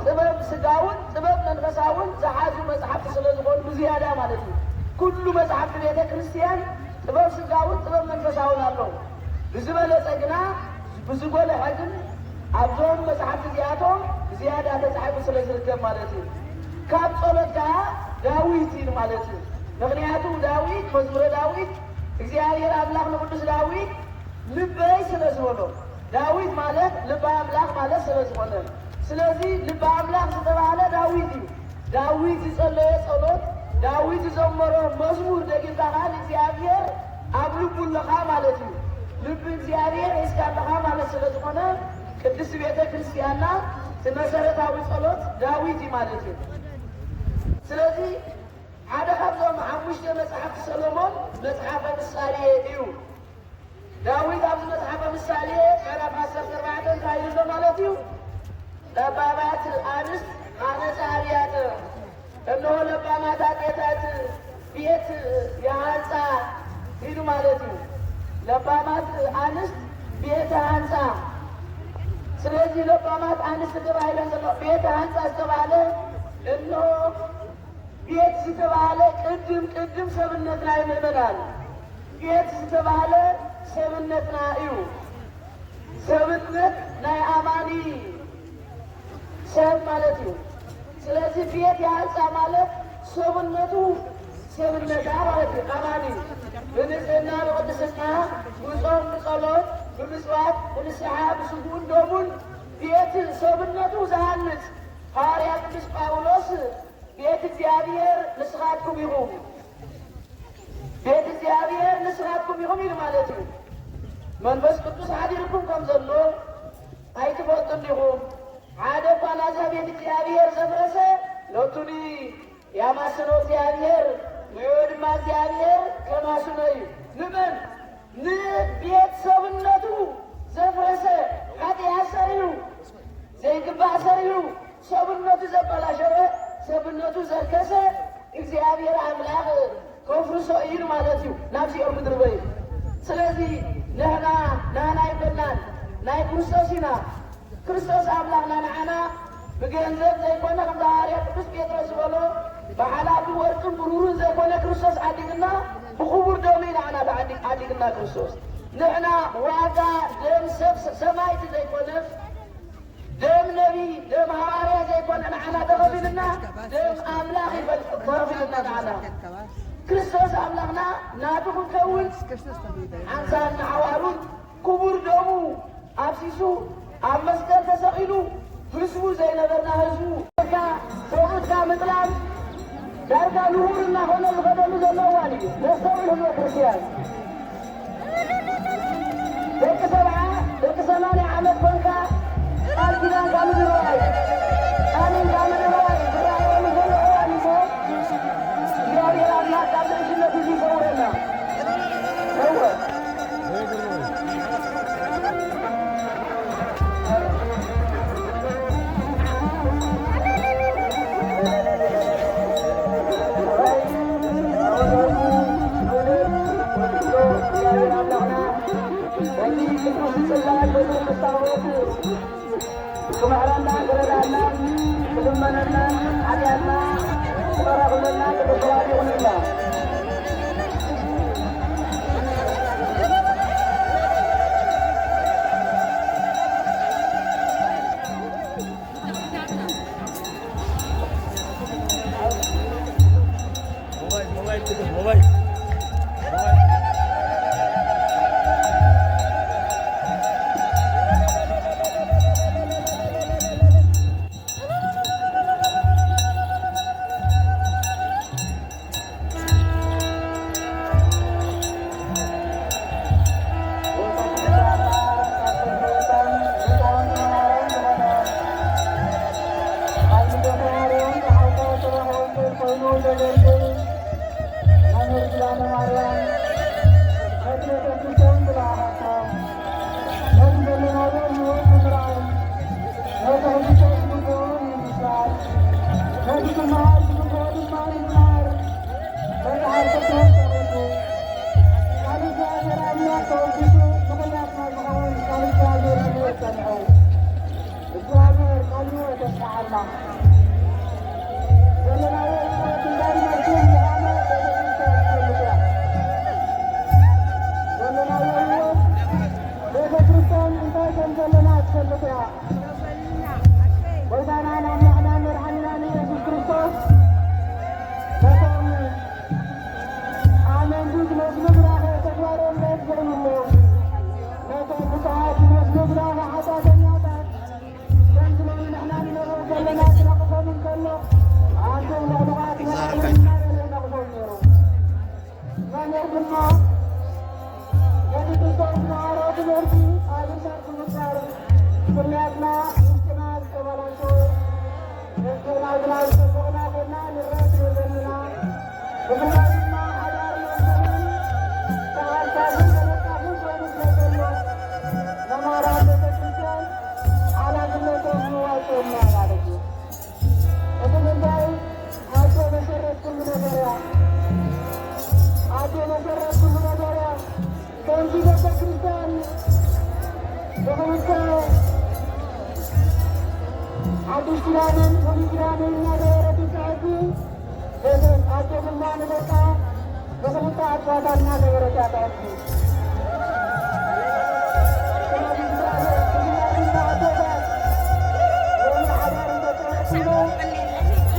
ጥበብ ስጋውን ጥበብ መንፈሳውን ዝሓዙ መጽሓፍቲ ስለ ዝኾኑ ብዝያዳ ማለት እዩ። ኩሉ መጽሓፍቲ ቤተ ክርስቲያን ጥበብ ስጋውን ጥበብ መንፈሳውን ኣለዉ። ብዝበለጸ ግና፣ ብዝጎልሐ ግን ኣብዞም መጽሓፍቲ እዚኣቶም ብዝያዳ ተጻሒፉ ስለ ዝርከብ ማለት እዩ። ካብ ጸሎት ከኣ ዳዊት ኢሉ ማለት እዩ። ምኽንያቱ ዳዊት፣ መዝሙረ ዳዊት፣ እግዚኣብሔር ኣምላኽ ንቅዱስ ዳዊት ልበይ ስለ ዝበሎ፣ ዳዊት ማለት ልበ ኣምላኽ ማለት ስለ ዝኾነ፣ ስለዚ ልበ ኣምላኽ ዝተባህለ ዳዊት እዩ። ዳዊት ዝጸለዮ ጸሎት፣ ዳዊት ዝዘመሮ መዝሙር ደጊምካ ከኣ ንእግዚኣብሔር ኣብ ልቡ ኣለኻ ማለት እዩ። ልቢ እግዚኣብሔር ሒዝካ ኣለኻ ማለት ስለ ዝኾነ፣ ቅድስቲ ቤተ ክርስቲያንና እቲ መሰረታዊ ጸሎት ዳዊት እዩ ማለት እዩ። ስለዚ ሓደ ካብዞም ሓሙሽተ መጽሓፍቲ ሰሎሞን መጽሓፈ ምሳሌ እዩ። ዳዊት ኣብዚ መጽሓፈ ምሳሌ ምዕራፍ ዓሰርተ ኣርባዕተ እንታይ ኢሉ ኣሎ ማለት እዩ? ለባማት ኣንስት ሃነጻ ኣብያተ፣ እነሆ ለባማት ኣዴታት ቤት ይሃንጻ ኢሉ ማለት እዩ። ለባማት ኣንስት ቤት ሃንጻ። ስለዚህ ለባማት ኣንስት ተባሂለን ዘሎ ቤት ሃንጻ ዝተባህለ እነሆ ቤት ዝተባህለ ቅድም ቅድም ሰብነትና እዩ ምእመናን። ቤት ዝተባህለ ሰብነትና እዩ። ሰብነት ናይ ኣማኒ ሰብ ማለት እዩ። ስለዚ ቤት ይሃንጻ ማለት ሰብነቱ ሰብነታ ማለት እዩ። ኣማኒ ብንጽህና ብቅድስና ብጾም ብጸሎት ብምጽዋት ብንስሓ ብስጉኡን ደሙን ቤት ሰብነቱ ዝሃንጽ ሃዋርያ ቅዱስ ጳውሎስ ቤት እግዚኣብሔር ንስኻትኩም ኢኹም፣ ቤት እግዚኣብሔር ንስኻትኩም ኢኹም ኢሉ ማለት እዩ። መንፈስ ቅዱስ ሓዲርኩም ከም ዘሎ ኣይትፈልጡን ዲኹም? ሓደ እኳ ናዛ ቤት እግዚኣብሔር ዘፍረሰ ሎቱኒ ያማስኖ እግዚኣብሔር፣ ንዕኡ ድማ እግዚኣብሔር ከማስኖ እዩ። ንመን? ንቤት ሰብነቱ ዘፍረሰ፣ ሓጢኣት ሰሪሑ፣ ዘይግባእ ሰሪሑ፣ ሰብነቱ ዘበላሸወ፣ ሰብነቱ ዘርከሰ እግዚኣብሔር ኣምላኽ ከፍርሶ እዩ ማለት እዩ ናብ ሲኦል ምድሪ በይኑ። ስለዚ ንሕና ናህና ኣይኮናን፣ ናይ ክርስቶስ ኢና። ክርስቶስ ኣምላኽና ንዓና ብገንዘብ ዘይኮነ፣ ከምዚ ሃዋርያ ቅዱስ ጴጥሮስ ዝበሎ፣ ብሓላፊ ወርቅን ብሩርን ዘይኮነ ክርስቶስ ዓዲግና፣ ብኽቡር ደሙ እዩ ንዓና ተዓዲ-፣ ዓዲግና ክርስቶስ። ንሕና ዋጋ ደም ሰብ ሰማይቲ ዘይኮነ፣ ደም ነቢይ፣ ደም ሃዋርያ ዘይኮነ ንዓና ተኸፊልና፣ ደም ኣምላኽ ይበል-፣ ተኸፊልና ንዓና። ክርስቶስ ኣምላኽና ናቱ ክንከውን ሓንሳብ ንሓዋሩን ክቡር ደሙ ኣፍሲሱ ኣብ መስቀል ተሰቒሉ ህዝቡ ዘይነበርና ህዝቡ ሰብኡትካ ምጥላም ዳርጋ ንቡር እናኾነ ዝኸደሉ ዘሎ እዋን እዩ። ነስተውዕል ህዝበ ክርስቲያን። ደቂ ሰብዓ ደቂ ሰማንያ ዓመት ኮንካ ቃል ኪዳንካ ምድርባይ ኣሚንካ ምድርባይ ዝረኣየሉ ዘሎ እዋን እሞ እግዚኣብሔር ኣምላኽ ካብ ንእሽነቱ ይሰውረና። እወ። በዚ ቅዱስ ጽላት በዚ ቅዱስ ታቦት ክምሕረና፣ ክረዳእና፣ ክልመነና፣ ሓጢኣትና ክቐራርበልና፣ ክረዳድእ ይኹንልና። ኣለና። ዘለናዮ ህይወት እንታይ ይመስል ምዃኑ ቤተክርስትያን ትፈልጥ እያ። ዘለናዮ ህይወት ቤተክርስትያን እንታይ ከም ዘለና ትፈልጥ እያ። ጎይታናን ኣምላኽናን መድሓኒናን ኢየሱስ ክርስቶስ ነቶም ኣመንቲ ዝመስሉ ብራኸ ተግባሮም ደስ ዘይብሉ፣ ነቶም ብፁዓት ዝመስሉ ብራኸ ሓጢኣተኛታት፣ ከምዚ ሎሚ ንሕና ንነብሮ ዘለና ክነቕፎም እንከሎ፣ ኣንቱም ልቕሉቓት መድሓኒና ኢሉ ይነቕፎም ነይሩ። መምህር ድማ ነቲ ክርስቶስ ዝመሃሮ ትምህርቲ ኣብነት ብምግባር፣ ፍርያትና ውሽጥና ዝተበላሸወ፣ ደገና ግና ዝጠበቕና ኮይና ንረአ ስለ ዘለና፣ ብፍላይ ድማ ሓዳር መምዘንን ተኣሳስን ተነቃፍን ኮይኑ ስለ ዘሎ፣ መማራን ቤተ ክርስቲያን ሓላፍነቶም ይዋፅኡና ማለት እዩ። እቲ ጉዳይ ኣዶ መሰረት ኩሉ ነገር እያ። ኣዶ መሰረት ኩሉ ነገር እያ። ከምዚ ቤተ ክርስቲያን ብኽልተ ሓድሽ ኪዳንን ብሉይ ኪዳንን እናገበረት ትሕጊ፣ ቤተ ኣዶ ድማ ንደቃ ብኽልተ ኣጽዋታት እናገበረት እያ ትሕጊ። ስለዚ ብዛዕባ፣ ብፍላይ ድማ ኣቦታት ሎሚ ሓዳር እንተተወሲኑ፣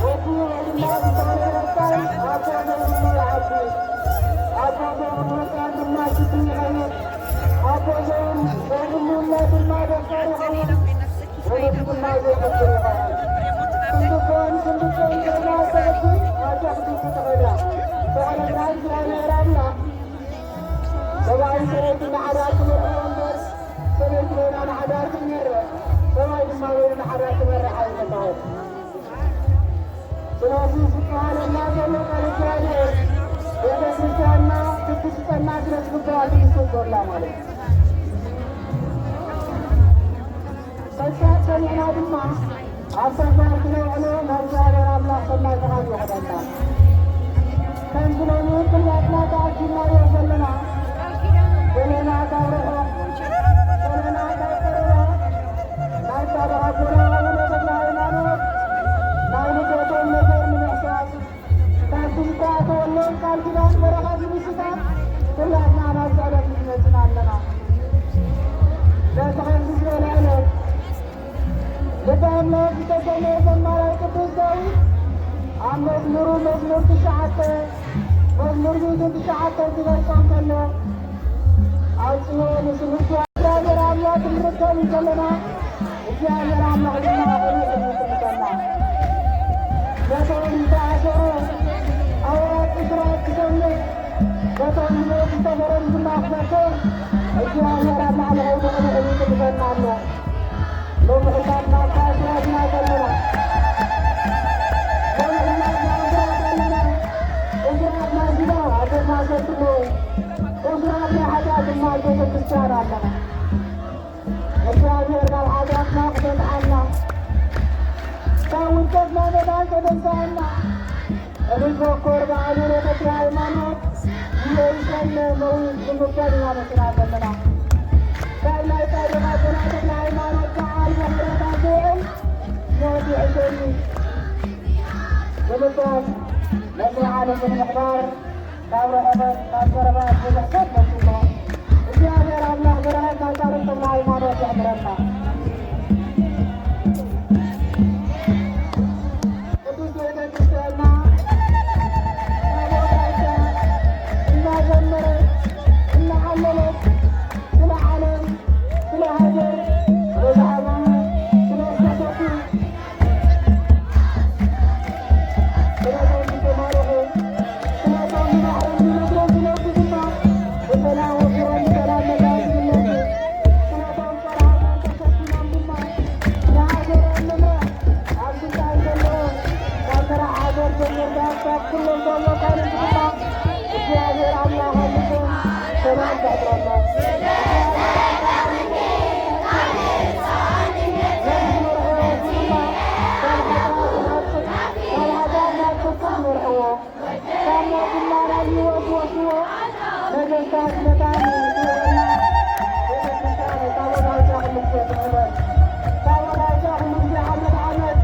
ወዲ ወይ ድማ ዝኾነ ወሳኝ ኣቦ ዘይብሉ ይዓቢ። ኣቦ ዘይብሉ ህጻን ድማ ግቢ ይኸይድ። ኣቦ ዘይብሉ፣ ዘይብሉ እምነት ድማ ደፋር ይኸውን። ወለዲ ድማ ዘይሕፍር ይኸውን። ክንድኮን፣ ክንድኮን ኮይና ዝተረፉ ኣጆኹም ትኽእላ። ተቐለና እግዚኣብሔር ኣምላኽ ሰብኣይ ሰበይቲ ንሓዳር ክመርሑ እምበር፣ ሰበይቲ ኮይና ንሓዳር ክትመርሕ፣ ሰብኣይ ድማ ኮይኑ ንሓዳር ክመርሕ ኣይፈተወን። ስለዚ ዝበሃለና ዘሎ ቃል እግዚኣብሔር ቤተ ክርስቲያንና ክትስጠና ስለ ዝግባኣ ትምስል ዘላ ማለት እዩ። ተግባር ሰሚዕና ድማ ኣብ ተግባር ክነውዕሎ ናይ እግዚኣብሔር ኣምላኽ ሰናይ ፍቓድ ይኹነልና። ከምዚ ሎሚ ኩላትና ተኣኪብናዮ ዘለና፣ ገለና ካብ ርሑቕ፣ ገለና ካብ ቀረባ፣ ናይ ጻድቕ ኣቦና ኣቡነ ተክለ ሃይማኖት ናይ ልደቶም ነገር ንምሕሳስ፣ ካብቲ ዝተኣተወሎም ቃል ኪዳን በረኸት ንምስታፍ ኩላትና ናብ ጸሎት ንመጽእ ኣለና። በቲ ከምዚ ዝበለ ዕለት ልበ ኣምላኽ ዝተሰመየ ዘማራይ ቅዱስ ዳዊት ኣብ መዝሙሩ መዝሙር ትሽዓተ፣ መዝሙር ሚእትን ትሽዓተ ክገልጾ እንከሎ፣ ኣብ ጽዮን ስምርቱ እግዚኣብሔር ኣምላኽ ክንርከብ እንከለና፣ እግዚኣብሔር ኣምላኽ ድማ ሩቕ እዩ ዝምልከና። ነቶም ዝተኣሰሩ ኣውያት እስራት ክሰምዕ፣ ነቶም ንሞት ዝተፈረዱ ድማ ክፈትሕ፣ እግዚኣብሔር ኣብ ላዕሊ ኾይኑ ሩቕ እዩ ዝምልከና ኣሎ። ሎሚ ኩላትና እኳ እስራት ኢና ዘለና። ሎሚ ኩላትና እስራት ኣለና። እስራት ናይ ስጋ ኣብ ቤትና ሰብ ኣለዉ። እስራት ናይ ሓጢኣት ድማ ኣብ ቤተ ክርስቲያን ኣለና። እግዚኣብሔር ካብ ሓጢኣትና ክፈትሓልና፣ ካብ ውድቀትና መዳን ከተንስኣና፣ ንበኮር በዓሉ ተክለ ሃይማኖት ኢየሩሳሌም መዊት ንምባል ኢና መጺና ዘለና። ካብ ናይ ጻድቕ ኣቦና ተክለ ሃይማኖት በዓል ምሕረት ኣቦኦም ሞት ይሕሸኒ ብምባል መላእ ዓለም ብምሕባር ካብ ርሑቕን ካብ ቀረባን ብዙሕ ሰብ መጺኡ። እግዚኣብሔር ኣምላኽ በረኸት ናይ ጻድቕ ተክለ ሃይማኖት የሕድረና። ቅድስት ቤተ ክርስቲያንና ታቦታታ እናዘመረት እናዓለለት ስለ ዓለም፣ ስለ ሃገር፣ ስለ ዝሓመሙ፣ ስለ ዝተሰዱ፣ ስለቶም ዝተማረኹ፣ ስለቶም ብባሕርን ብምድርን ዝነብሩ ድማ ብሰላም ወፊሮም ብሰላም መጋቢት ዝመጹ፣ ስለቶም ጸረ ሃገር ተሸኪሞም ድማ ንሃገሮም ንምራሕ ኣብ ስልጣን ዘለዉ፣ ካብ መራሕ ሃገር ጀሚርካ ክሳብ ኩሎም እቶም መኳንንቲ ድማ እግዚኣብሔር ኣምላኽ ኣምልኾም ሰላም ዘሕድረሎም። ነቲ ዝመርሕዎ ህዝቢ ድማ ካብ ሓጢኣት ናብ ጽድቂ፣ ካብ ሓጢኣት ናብ ጽድቂ ዝመርሕዎ፣ ካብ ሞት ድማ ናብ ህይወት ዝወስድዎ ነገስታት መታን ይህበና። ቤተክርስትያን ታቦት ኣውጻ ኩሉ ግዜ ትሕበን። ታቦት ኣውጻ ኩሉ ግዜ ዓመት ዓመት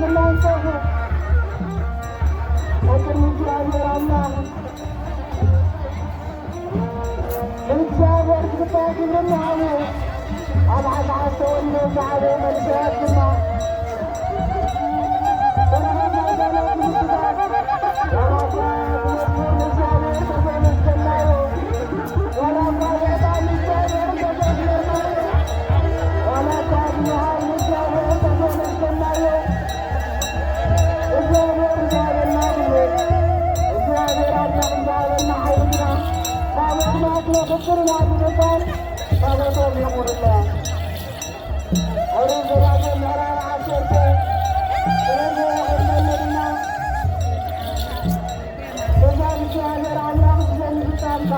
እናንጸፉ ኣብ ቅድሚ እግዚኣብሔር ኣምላኽ ንእግዚኣብሔር ዝግባእ ግብሪ እናሃቡ፣ ኣብ ሓድሓድ ተወሊዶም ዝዓበዩ መንእሰያት ድማ በረኸት ናይ ቃላት ምድጋፍ ዋላ እኳ ብመዝሙር ንእግዚኣብሔር እንተዘመስገናዮ፣ ዋላ እኳ ብዕጣን ንእግዚኣብሔር እንተዘመርናዮ፣ ዋላ እኳ ብመሃር ንእግዚኣብሔር እንተዘመስገናዮ፣ እግዚኣብሔር ዝሃበና ድሌት፣ እግዚኣብሔር ኣምላኽ ዝሃበና ሓይሊ ግና፣ ታቦትና ክነኽብር ኢና ብምባል ታቦቶም የኽብሩ ኣለዉ። ኦሪት ዘዳግም ምዕራፍ ዓሰርተ፣ ስለዚ የቐድመልና ድማ፣ በዛ እግዚኣብሔር ኣምላኽ ብዘይ ምፍጻምካ፣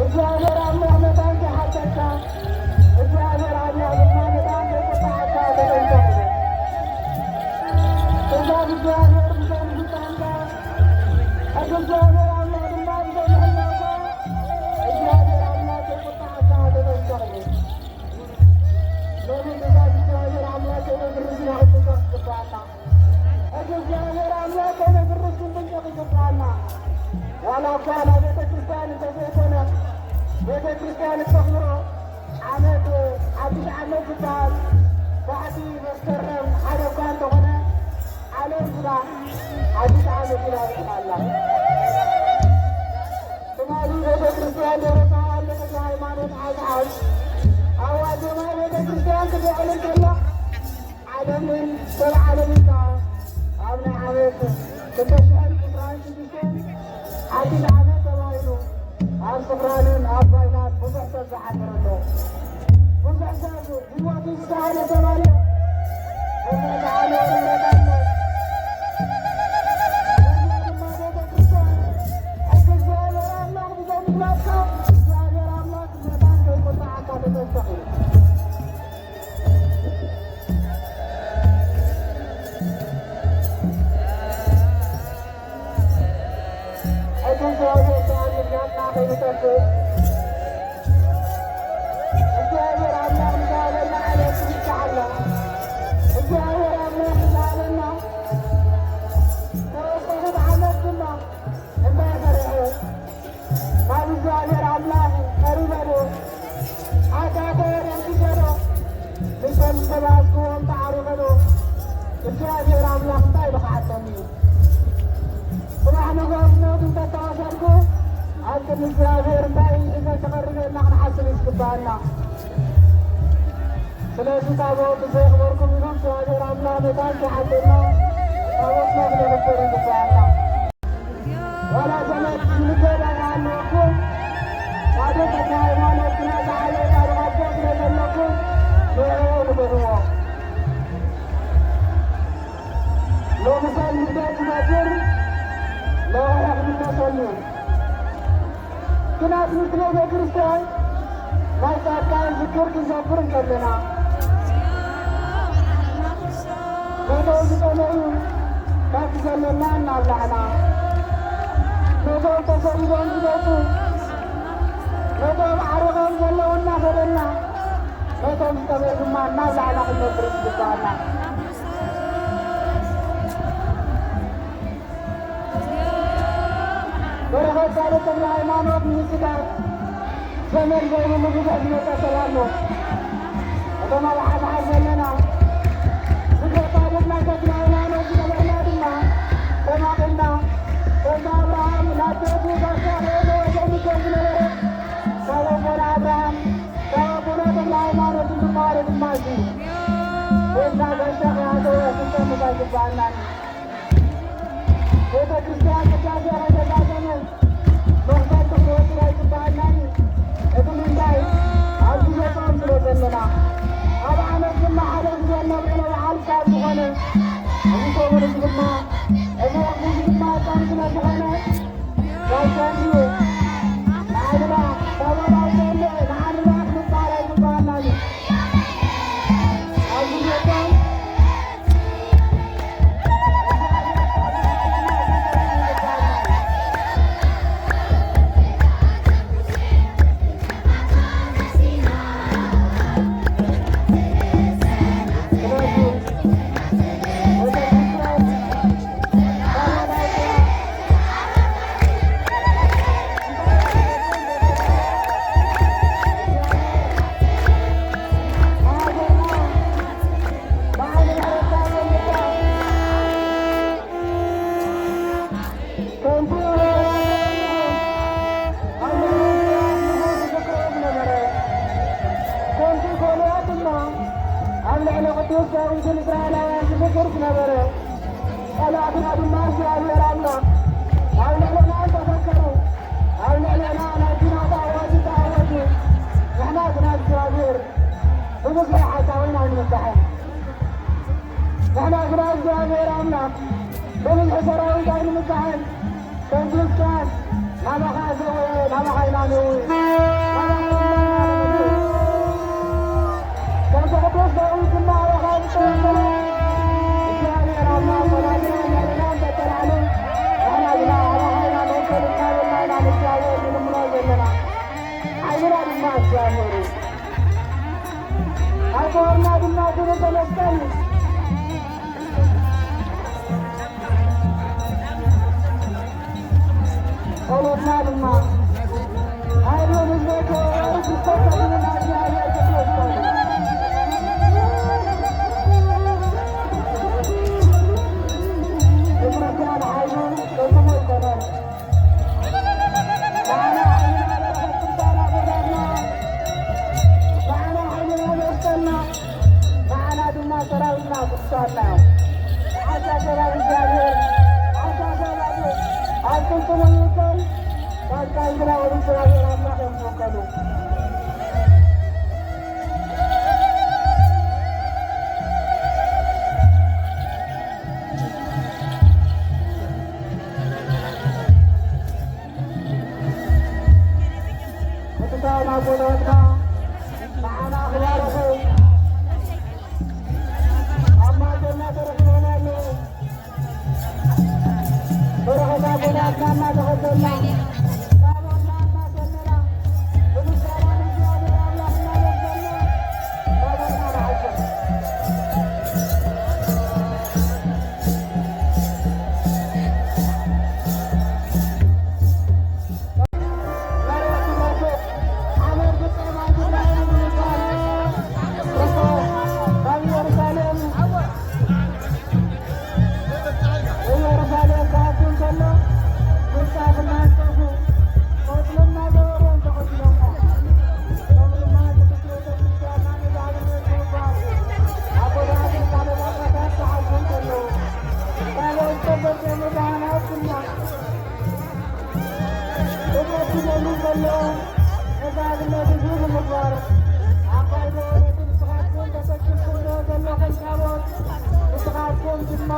እግዚኣብሔር ኣምላኽ መታን ከይሓተካ፣ እግዚኣብሔር ኣምላኽ ድማ መታን ከይቁጣዓካ ተጠንቀቕ። በዛ እግዚኣብሔር ብዘይ ምፍጻምካ፣ ሕጊ እግዚኣብሔር ኣምላኽ ድማ ብዘይ ምሕላውካ፣ እግዚኣብሔር ኣምላኽ ከይቁጣዓካ ተጠንቀቕ። ሎሚ ትእዛዝ እግዚኣብሔር ኣምላኽ ከይነፍርስ ኢና ክንጥንቀቕ ዝግብኣና። ሕጊ እግዚኣብሔር ኣምላኽ ከይነፍርስ ክንጥንቀቕ ይግብኣና። ዋላ እኳ ናይ ቤተ ክርስቲያን እንተዘይኮነ፣ ቤተ ክርስቲያን እተኽብሮ ዓመት፣ ሓድሽ ዓመት ዝበሃል ባዕዲ መስከረም ሓደ እኳ እንተኾነ፣ ዓለም ግና ሓድሽ ዓመት ኢላ በዒላ ኣላ። ትማሊ ቤተ ክርስቲያን ደብረ ብርሃን ተክለ ሃይማኖት ዓብዓብ ኣብ ዋዜማ ቤተ ክርስቲያን ክትውዕል እንከላ፣ ዓለምን ሰብ ዓለምን ከኣ ኣብ ናይ ዓመት ክልተ ሽሕን ዕስራን ሽዱሽተን ሓድሽ ዓመት ተባሂሉ ኣብ ስኽራንን ኣብ ባይናን ብዙሕ ሰብ ዝሓደረሉ፣ ብዙሕ ሰብ ህይወቱ ዝተሃነጸሉ፣ ብዙሕ ዝዓነወ ንብረት ኣሎ። በዚኣ ድማ ቤተ ክርስቲያን ሕጊ እግዚኣብሔር ኣምላኽ ብዘይ ምግባርካ እግዚኣብሔር ኣምላኽ መታን ከይቁጣዓካ ተጠንቀቕ ኢሉ። ሕጊ እግዚኣብሔር ከኣ ምድላትና ከይንጠፍእ፣ እግዚኣብሔር ኣምላኽ ንዝሃበና ዕለት ንፍታሕ ኣላ። እግዚኣብሔር ኣምላኽ ንዝሃበና ተወሰኺት ዓመት ድማ እንታይ ፈሪሑ? ናብ እግዚኣብሔር ኣምላኽ ቀሪበ ዶ? ሓጢኣተይ ኣደንጊጸ ዶ? ንሰብ ዝተባህዝክዎም ተዓሪቐ ዶ? እግዚኣብሔር ኣምላኽ እንታይ ኢሉ ክሓተኒ እዩ? ጽባሕ ንግሆ ብሞት እንተተወሰድኩ፣ ኣብ ቅድሚ እግዚኣብሔር እንታይ ሒዘ ክቐርብ ኢልና ክንሓስብ እዩ ዝግብኣና። ስለዚ ታቦት ብዘይ ክበርኩም ኢሉ እግዚኣብሔር ኣምላኽ መታን ከይሓተና፣ ታቦትና ክነኽብር ይግብኣና። ዋላ ዘመድ ዝምደባ ኣለኩም፣ ሓደ ተክለ ሃይማኖት ግና ዝዓበየ ታሪኻቶ ስለ ዘለኩም፣ ንዕኡ ንገርዎ። ሎሚ ሰብ ልደት ዝገብር፣ ለውሒ ክምለሰሉ እዩ። ግን ኣብ ትምህርቲ ቤተ ክርስቲያን ናይ ጻድቃን ዝክር ክንዘክር እንከለና፣ ነቶም ዝጠመዩ ካብቲ ዘለና እናብላዕና፣ ነቶም ተሰዲዶም ዝመጹ፣ ነቶም ዓሪቖም ዘለዉ እናኸደና፣ ነቶም ዝጠመዩ ድማ እናብላዕና ክንነብር ዝግባኣና። በረኸት ጻድቕ ተክለ ሃይማኖት ንምስጋር ዘመድ ዘይብሉ ብዙሕ ዝመጸ ሰብ ኣሎ። እቶም ኣብ ሓድሓድ ዘለና ዝክር ጻድቕ ናይ ተክለ ሃይማኖት ዝነበርና ድማ ተማቒልና፣ ከምቲ ኣብርሃም ናብ ቤቱ ጋሻ ከየለወ ዘይምገብ ዝነበረ፣ ካብ ኣቦና ኣብርሃም፣ ካብ ኣቦና ተክለ ሃይማኖት እንመሃሮ ድማ እዚ እዩ። ቤትና ጋሻ ከይኣተወ ክንጠምት ኣይግባኣናን። ቤተ ክርስቲያን ቅዳሴ ከይተዛዘመ መኽፈቲ ክንወስድ ኣይግባኣናን እዩ። እቲ ምንታይ፣ ኣብዚ ገጾም ስለ ዘለና፣ ኣብ ዓመት ድማ ሓደ ግዜ እነብዕሎ በዓል ካብ ዝኾነ፣ እዚ ሰሙን እዚ ድማ፣ እዚ ወቕቲ እዚ ድማ ጾም ስለ ዝኾነ፣ ካብ ጾም እዩ። ንዓድና፣ ካብ ወራር ዘሎ ንዓድና ክንበሃል ኣይግባኣናን እዩ። ኣብዚ ገጾም ንእስራኤላውያን ዝፍክር ዝነበረ ጸላእትና ድማ እግዚኣብሔር ኣምላኽ ኣብ ልዕለና እንተፈከሩ፣ ኣብ ልዕለና ናይ ኲናት ኣዋጅ እንተኣወጁ፣ ንሕና ግና እግዚኣብሔር ብብዝሒ ሓሳዊን ኣይንምካሕን። ንሕና ግና እግዚኣብሔር ኣምላኽ ብብዝሒ ሰራዊት ኣይንምካሕን። ከም ክርስትያን ናባኻ ዘወየ ናባኻ ኢና ንእዊ። ናባኻ ኢና ንእዊ። ከምቲ ቅዱስ ዳዊት ድማ ኣባኻ ዝጸውዕ ዘሎ፣ እግዚኣብሔር ኣብ ማእከላትና ልዕልና እንተተላዕሉ፣ ንሕና ግና ኣባኻ ኢና ንእከብ እናበልና ኢና ንእግዚኣብሔር ንልምኖ ዘለና። ሓይልና ድማ እግዚኣብሔር እዩ። ኣብ ጦርና ድማ ክብር ተመስገን እዩ። ጸሎትና ድማ፣ ሓይሉ ንዘይተወረሩ ክስተት ተግብና እግዚኣብሔር ክፍለስታሉ። ንክርስቲያን ሓይሉ ፈጽሞ ይኮነን። ንዓና ሓይልና በረኸት ስልጣና ገዛትና፣ ንዓና ሓይልና መስቀልና፣ ንዓና ድማ ሰራዊትና ቅዱሳንና እዮም። ዓሻ ሰራዊት እግዚኣብሔር፣ ዓሻ ሰራዊት ኣብ ቅልጽሙ ይውከል፣ ጻድቃን ግና ወደ እግዚኣብሔር ኣምላኽ እዮም ዝውከሉ። ቅዱሳን ኣቦታትና ንዓና ክባርኹ ኣብ ማእከልና ተረኺቦም ኣለዉ። በረኸት ኣቦታትና እናተኸተልና፣ ታቦትና እናሰለና፣ ብምስጋና ንእግዚኣብሔር ኣምላኽ እናመስገና፣ ታቦትና ንዓጽው። እምነት ዝገብሩ ዘለዉ ነዛ ግነት እዚ ብምግባር፣ ኣባይ ዘወለዱ ንስኻትኩም ተሰኪምኩምዎ ዘለኹም ታቦት፣ ንስኻትኩም ድማ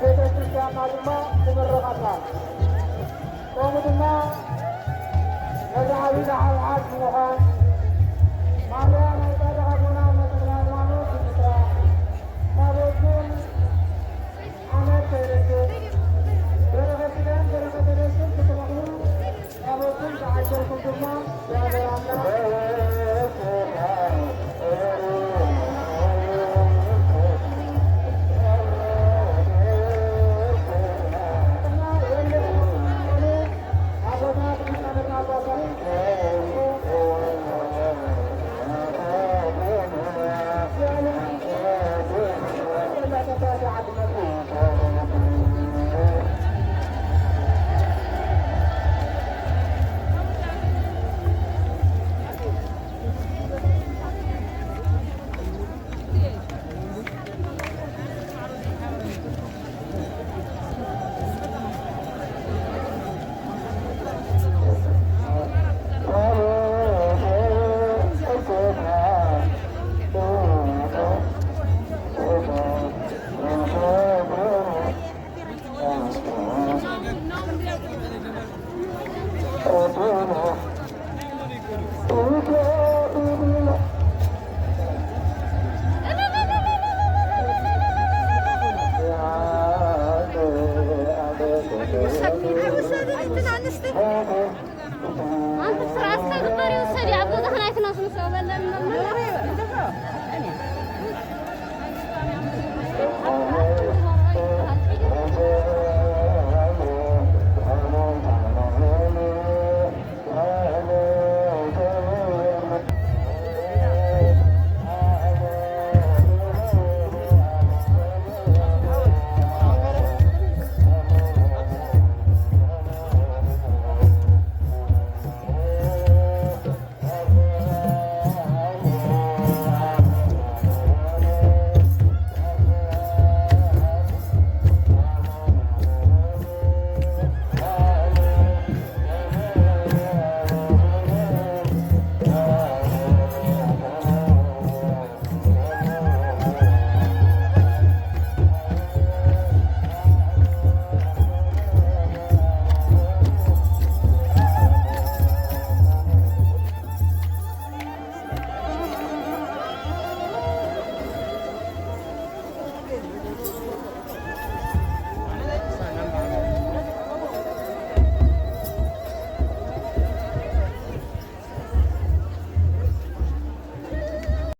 ቤተክርስቲያንና ድማ ትምረቐና። ከምኡ ድማ ነዚ ዓብዪ በዓል ሓድ ብምዃን ማርያ ናይ ጻድቕ ኣቦና ኣቡነ ተክለ ሃይማኖት ብምስራሕ ታቦት እውን ዓመት ከይረክብ በረኸት ስጋን በረኸተ ነፍስን ክትረኽቡ ታቦትን ዝዓጀልኩም ድማ ያበራና። ኣንቲ ስርዓት ከግበር ይውሰድ ኣብ ገዛኽና ኣይትነስንሶ በለን።